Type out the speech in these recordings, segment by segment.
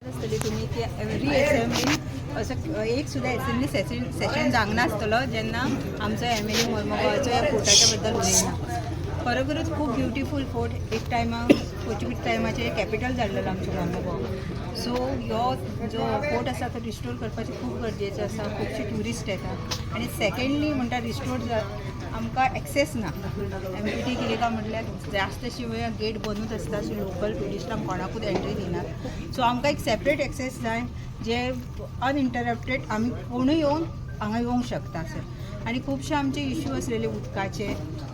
आसतली तुमी की एवरी एसेंब्ली असो एक सुद्दां एसेंब्ली सेशन जावंक नासतलो जेन्ना आमचो एमएलए मर्मगांवाचो ह्या फोर्टाच्या बद्दल उलयना. खरोखरच खूब ब्युटिफूल फोर्ट. एक टायमा पोर्चुगीज टायमाचेर कॅपिटल जाल्लेलो आमचो मर्मगांव. सो ह्यो जो फोर्ट आसा तो रिस्टोर करपाचें खूब गरजेचें आसा. खुबशे ट्युरिस्ट येता आनी सेकेंडली म्हणटा रिस्टोर आमकां एक्सेस ना. एमपीटी कितें काय म्हटल्यार जास्तशी वेळ गेट बंदूच आसता. सो लोकल ट्युरिस्टांक कोणाकूच एंट्री दिनात. सो आमकां एक सेपरेट एक्सेस जाय जे अनइंटरप्टेड आमी कोणूय येवन हांगा येवंक शकता सर. आनी खुबशे आमचे इश्यू आसलेले उदकाचे.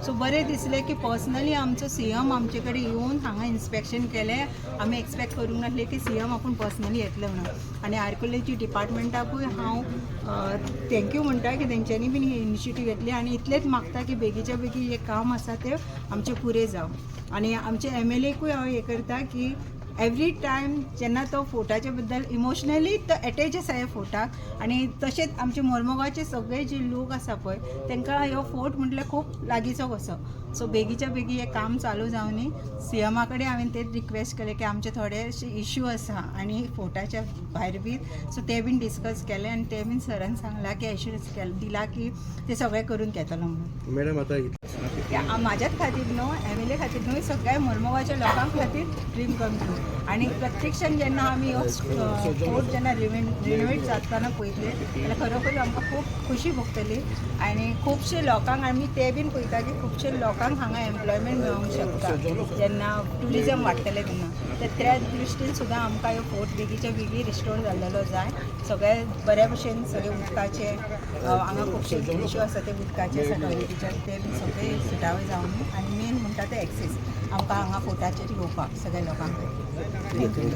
सो बरें दिसलें की पर्सनली आमचो सीएम आमचे कडेन येवन हांगा इन्स्पेक्शन केलें. आमी एक्सपेक्ट करूंक नासलें की सीएम आपूण पर्सनली येतले म्हणून. आनी आर्किओलॉजी डिपार्टमेंटाकूय हांव thank you म्हणटा की तेंच्यांनी बीन ही इनिशिएटीव घेतली. आनी इतलेंच मागता की बेगीच्या बेगीन हें काम आसा तें आमचें पुरें जावं. आनी आमचे एमएलएकूय हांव हें करता की एवरी टायम जेन्ना तो फोर्टाच्या बद्दल इमोशनली तो एटॅच आसा ह्या फोर्टाक. आनी तशेंच आमचे मोर्मुगांवचे सगळे जे लोक आसा पळय, तांकां ह्यो फोर्ट म्हटल्यार खूब लागींचो कसो. सो बेगीच्या बेगीन हें काम चालू जावनी. सीएमा कडेन हांवें तेच रिक्वेस्ट केलें की आमचे थोडे अशे इश्यू आसा आनी फोर्टाच्या भायर बीन, सो ते बीन डिस्कस केले आनी ते बीन सरान सांगलां की एश्युरन्स केलें दिला की ते सगळें करून घेतलो म्हणून. मॅडम, आता म्हाज्याच खातीर न्हू, एमएलए खातीर न्हू, सगळ्या मोर्मुगांवच्या लोकां खातीर ड्रीम कम ट्रू. आनी प्रत्यक्षान जेन्ना आमी हो फोर्ट जेन्ना रिनोवेट जाताना पळयतले जाल्यार खरोखर आमकां खूब खुशी भोगतली. आनी खुबशे लोकांक आमी ते बीन पळयता की खुबशे लोकांक हांगा एम्प्लॉयमेंट मेळोंक शकता जेन्ना ट्युरिजम वाडटलें तेन्ना. तर त्या दृश्टीन सुद्दां आमकां ह्यो फोर्ट बेगीच्या बेगी रिस्टोर जाल्लेलो जाय. सगळे बऱ्या भशेन सगळे उदकाचे हांगा खुबशे इश्यू आसा ते उदकाचे आसा, टॉयलेटीचे, ते बी सगळे सुटावे जावन. आनी मेन म्हणटा ते एक्सेस आमकां हांगा फोर्टाचेर येवपाक सगळ्या लोकांक. Thank you.